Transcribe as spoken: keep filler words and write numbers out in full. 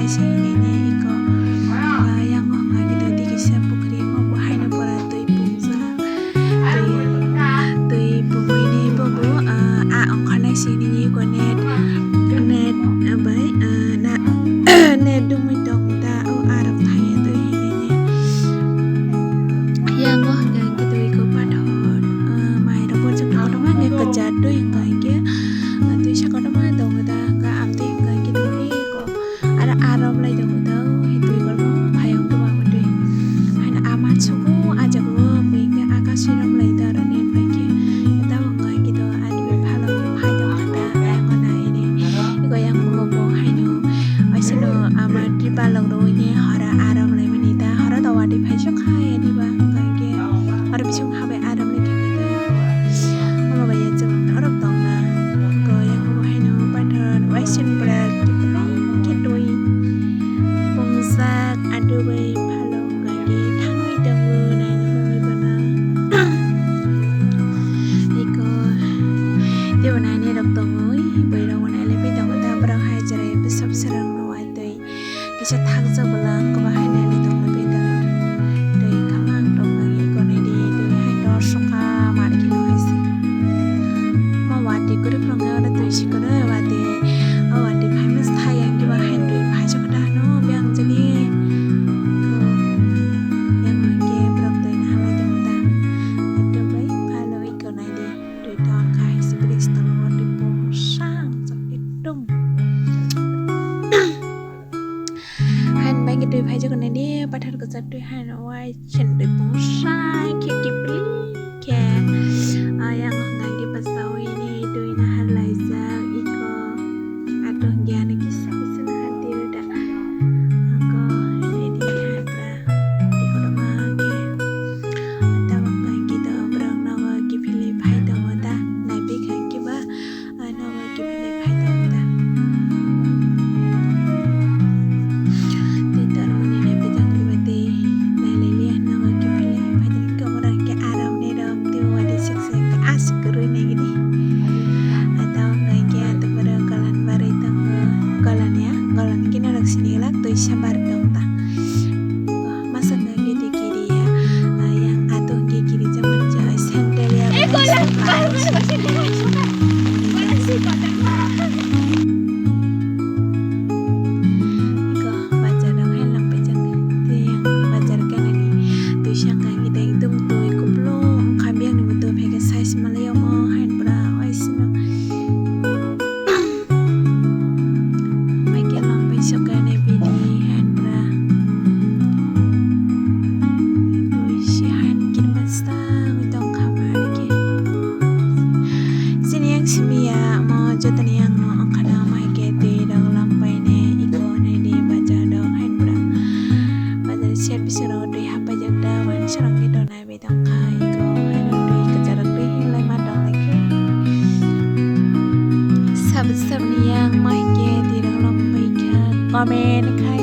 Sini iko, ah, yang hwnga kito dikisa pukhri mo bo haino pora twi pungjak. Twi, twi pungwi ni bobo, ah, a ongkha nai sini iko net, net, ah, bai, ah, na, net dumui tong ta o arok thaya twi hinwi ni. Yang hwnga kito iko pathor, ah, mai rok bo jok kotorma hwnga kwchar twi hwnga khe, ah, twi sa kotorma tong ta hwnga am twi hwnga kito iko. Aro arom lai tongo do, hitui gormo phayung tuma motwi. Haino ama suku ajago mui khe aka sirom lai do, aro net bai khe. Tabo wngkha kito ani bai phalok khe phai tongkha da, ayang nai ni. Iko yang bugo bo haino. Aisino ama tripal rok rwui ni horo arom lai mani da, horo do watwi phai sok kha ya diba, wngkha khe. Aro bising habai arom lai khe. Omo bai ya chwng norok tongna. Ko yang obo haino pathor waising pura kiphilwi khe twi pungjak adu bai phalok bai khe thangwi tongo naina bagwi bono. Iko teibo nainai rok tongwi bwrwi rok bo nailaibai tongo ta borok hai cherai bwsap swrwng rwui twi. Kisa thakjak bwla ang kwbahai nailai tongna bagwi tongwi twi khamang tongmani konwi di twi hai dor sokha mar khe nw hai se. Mo watwi kwrwi phwrwng khe oro twi si kwrwi watwi o watwi phaima se thai ang kiba hai twi phai sokha da hano biyang jani. Yang hwnkhe borok twi naharlai tongo ta. Ekdom bai phalo iko nai di twi tong kha hai se bridge tongo twi bumsang ekdom. Hain bai khe twi phai jagoni ni pathar kwchar twi hain wai chen twi bumsai khe kipli khe. Ayang hwnga khe basawi ni twi nahar laijak iko. Ato hwnkhe ano kisa kisa nahar tiro da. Ako ini di hai bra. Di kotorma khe. Tabuk hwnkhe to borok nogo kiphilwi phai tongo da. Naipi kha khe ba. Ano kiphilwi phai tongo da. Tei tormani nai bijak kiba tei nailai liya nogo kiphilwi phai tongo. Khe oro hwnkhe aram ni rok tei wadi sik sik aswk kwrwi nai gini. Ata wngkha hwnkhe ato borok golan barwi tongo. Golan ya, golan khe norok sini glak twi se bar tong ta. Masa hwnkhe kiri ya, yang ato hwnkhe kiri jagmani jai central ya. Iko bazar rok hai lang paijak. Tei yang bazar ganani twi sangka hwnkhe ekdom twi kupulung wngkha biyang ni bo twi phaikhe size malai omo hai pura waisino. Michael long bai sokani bini handra. Twi si han kirma stang tong kha ma rike. Sini yang simi ya mo jotoni yang no angkana mai ke twi rok lam pai ne iko nai di baja dok handra. Baja ser bisoro twi hapai jak da wan serang ke dona. Tongkha iko haino twi kwcharok twi hinlai ma tonglaikhe. Sabit sabni yang mai khe twi rok lom bai kha comment kha